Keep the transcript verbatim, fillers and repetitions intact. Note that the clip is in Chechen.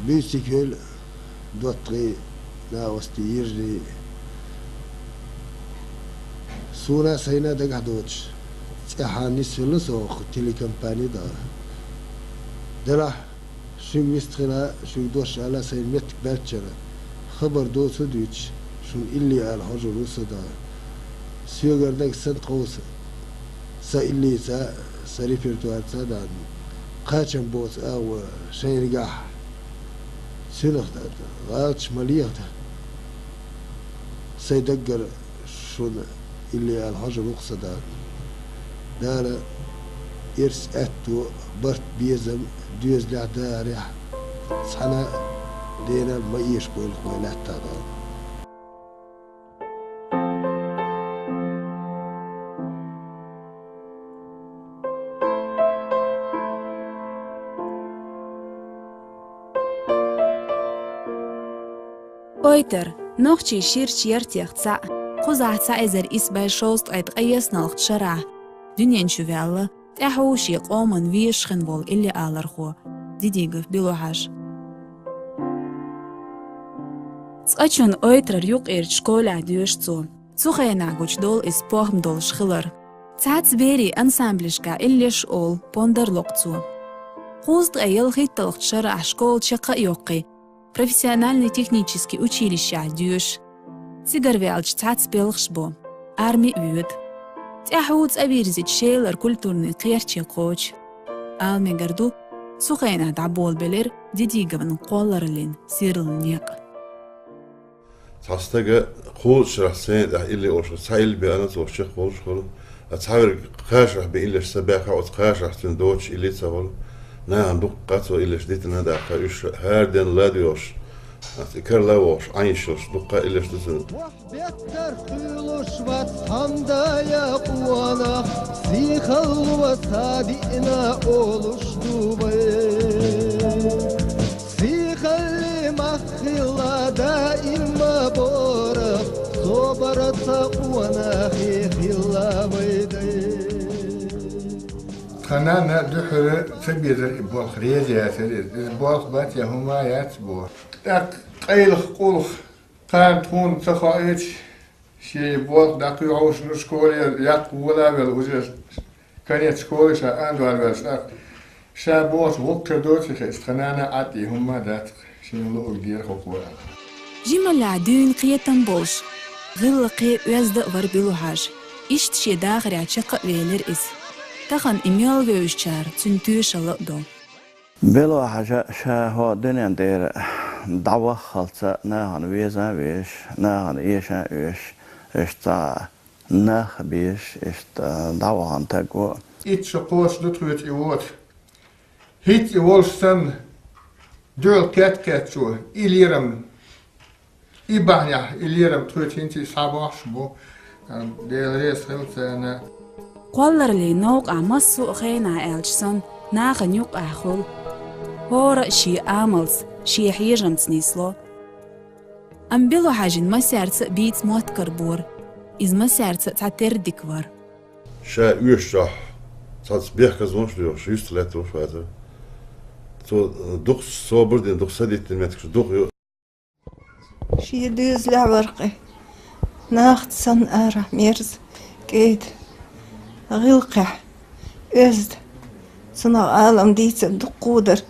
Буьйциг хӀуьлла доттагӀий, накъостий, йижарий. Суна сайна дагахь доцуш, цӀеххьана нисвелла со хӀокху телекомпани дӀа. Делахь, шуьга вист хила, шуьга дош ала сайна меттиг баьлччара, хабар доцу а дуьйцуш, шуна илли ала хьожур ву со дӀа. Соьгара дага санна тховса, сан иллица, сан репертуарца дӀа. Кхачам боцу агӀо шайнигахь. Цуьнах гӀалаташ ма леха. Сайн даггара шуна илли ала хьожур ву-кх сан дӀа. Дала эрс аьтто, барт, безам, доьзалехь, дахарехь цхьана а дена ма эшабойла вайн лаьттахь дӀа. Ойтар, нохчийн ширачу яртех цхьаъ, кхузахь цхьа эзар исс бӀе шовзткъе ткъаесналгӀачу шарахь дуьнен чу ваьлла, тӀаьхьо шен къоман везаш хин волу илли алархо Дидигов Билохьажа. Цкъачунна Ойтрара юккъерчу школехь доьшу цо. Цу хенахь гучудолу иза похӀма долуш хилар. Цхьацца берийн ансамблешкахь иллеш олу, пондар локху цо. Кхузткъе ялхитталгӀачу шарахь школа чекх а йоккхий, профессиональный технический училищехь доьшу. Цигара ваьлча цхьацца белхаш бо, арми а воьду. ТӀаьхьо цӀа вирзича Шелара культурный кхерче кхочу. Ала мегар ду, цу хенахь дӀаболабелира Дидиговн кхоллараллин сирла некъ. Цхьа стага кхузткъа шарахь сцена тӀехь илли олуш, цхьа илли бен аьлла цо чекхволуш волу. Ткъа цхьаверг кхашарахь бен иллеш ца баьхна, оцу кхашарахь цуьнан доцуш илли ца волу. Нахана дуккха а цо иллеш дитина даккха, уьш хӀара денна ладоьгӀуш, и карла а вохуш, Ӏан йиш йолуш, дуккха а иллеш ду цуьнан. Беттар кхуьйлуш вац хьамдая къонах, сихалло ца диъна олуш ду вай. Сихаллин мах хилла даим борах, собар ца къонахе хилла вай дай. Тхан нана дуьххьара ца безара и болх, реза яцара иза. Иза болх бац я хӀума яц боху. ТӀаккха къайлаха къулах, кхана тхуна ца хоуьйтуш, шен болх дӀакхуьйхьуш ну школе яккха вола а велла, уже конец школы ша андор ваьлча, тӀаккха ша бохучу воккхар доций хезча, тхан нана Ӏад и хӀумма а дац, шена луург дера хӀокхо аьлла. Жималлехь дуьйна кхетам болуш, гӀиллакхе, оьзда а вара Билохьажа. Иштта шен дахарехь чекх а велира иза. Тахана и мел вевзачара цуьнан тоьшалла а до. Билохьажа ша хӀокху дуьнен тӀера дӀаваххалца нахана веза а везаш, нахана эша а эшаш, иштта цхьа нах а безаш, иштта дӀавахана стаг ву. Итт шо кхочуш ду тхоьца и воцу. ХӀинца и волуш санна, дуьхьал кхетта-кхеттачо и лерам, и бахьанехь и лерам тхоьца хӀинца а схьабохьуш бу, Дела реза хила царна. Кхоллараллин новкъахь массо а хенахь аьлча санна, нахана юккъехь хуьлу. ХӀора а шен амалца, шен хьежамца нисло. Амма Билохьажин масаьрца а бийца моттигара бора. Иза масаьрца а цхьатерра дика вара. Ша оьшучохь цхьацца бехказонаш а доьхуш, юьстах лаьтталуш вацара. Цо дукха собар дина, дукха садиттина меттигаш дукха ю. Шен доьзалехь вара кхин, нахаца санна арахь мерза, кӀеда, гӀиллакхехь, оьзда. Цунах Ӏалам дийцар дуккха а дара.